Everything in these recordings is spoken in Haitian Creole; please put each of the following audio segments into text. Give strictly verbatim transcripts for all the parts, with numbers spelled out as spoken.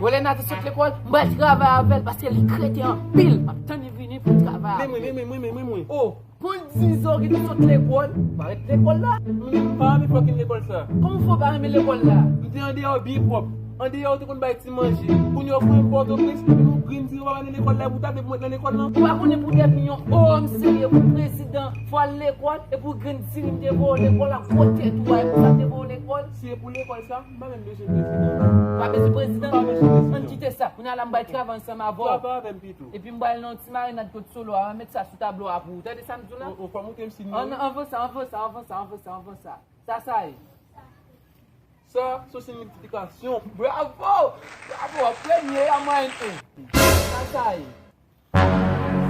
Wè lè Nathan sot lekòl, m pral travay avè l paske li kreten anpil. M ap tann li vini pou m travay avè l. Men mwen, men mwen, men mwen, men mwen. Oh, pou l di zò ki te sot lekòl, pa ret lekòl la. Men m pa renmen fucking lekòl sa. Kòman w fè w pa renmen lekòl la? M te andeyò byen pwòp. Andeyò, yo te konn bay ti manje. Kounye a, ou konnen m Pòtoprens, epi m grenn di yo pa nan lekòl la, pou ta depi mwen nan lekòl lan. Ou pa konnen pou depi yon òm serye, pou prezidan, fò al lekòl, epi w grenn di li m te voye w lekòl la, gwo tèt ou a, epi sa m te voye w lekòl. Si e pou lekòl sa, m pa menm bezwen prezidan. Ou pa bezwen prezidan? M pa bezwen prezidan. Ann kite sa. Kounye a la m bay travay ansanm avè w. Travay avè m pito. Epi m bay nan yon ti marinad kot solo a, mwen met sa sou tablo a pou ou. Tande sa m di w la? Ou, ou fè monte m si non. Ann, ann, anvanse, anvanse, anvanse, anvanse, anvanse. Sa, sa ye. Sa, se yon miltiplikasyon. Bravo! Bravo! W ap premye a mwayen en. Sa, sa ye.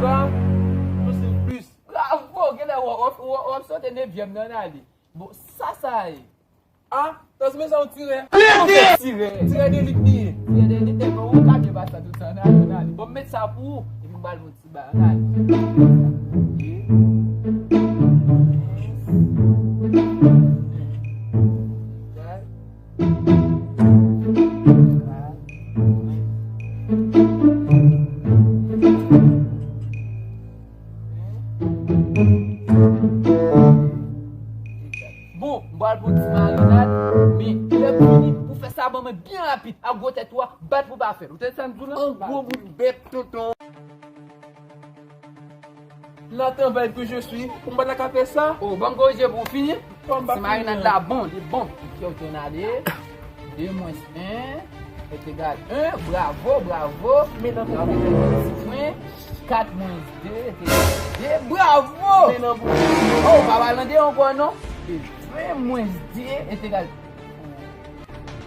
Sa, se yon plis. Bravo! Genlè w, w, w, w ap sote nevyèm nan, ale. Bon, sa, sa ye. Ah, tanzime sa yon tirè. Yon tirè. Tirè delit li ye. Tirè delit, e bon, ou ka byen pase tout sa, nan, nan, nan. Bon, m met sa pou ou, epi m pral ba w ti bagay. Bon, m pral pran ti marinad, men lè m fini, pou fè sa ban mwen byen rapid, ak gwo tèt ou a, bat pou pa fè l. Ou tande sa m di w la? An gwo bout bèt, tonton. Nathan vibe que je suis, pou m pa ta ka fè sa? Oh, ban m korije pou w fini. Ti marinad la bon, li bon. Ok, ok, n ale. De mwens en est égal un. Bravo, bravo. Bravo, ti fren. Kat mwens de est égal de. Bravo! Oh, pa pale nan de ankò, non. E ven mwens de est égal.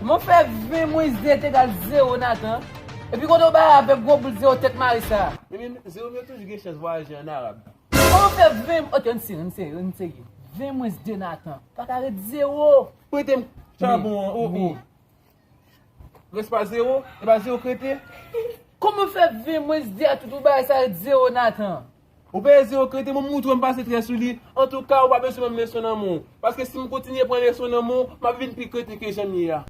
Kòman w fè ven mwens de est égal zewo, Nathan? Epi kote w bay avèk gwo boul zewo tèt mare sa? Men, men, zewo m yo toujou gen chans vwayaje ann Arab. Kòman w fè ven, ok, ann serye, ann serye, ann serye. Ven mwens de, Nathan. Pa ka ret zewo. Prete m chabon an, oh, oh. Rès pa zewo, e pa zewo k rete. Kòman w fè ven mwens de a tout ou bay sa ret zewo, Nathan? Ou peye zewo k rete, mwen moutre w m pase trè sou li. Antouka, ou pa bezwen menm leson nan men w. Paske si m kontinye pran leson nan men w, m ap vin pi kreten ke jan m ye a.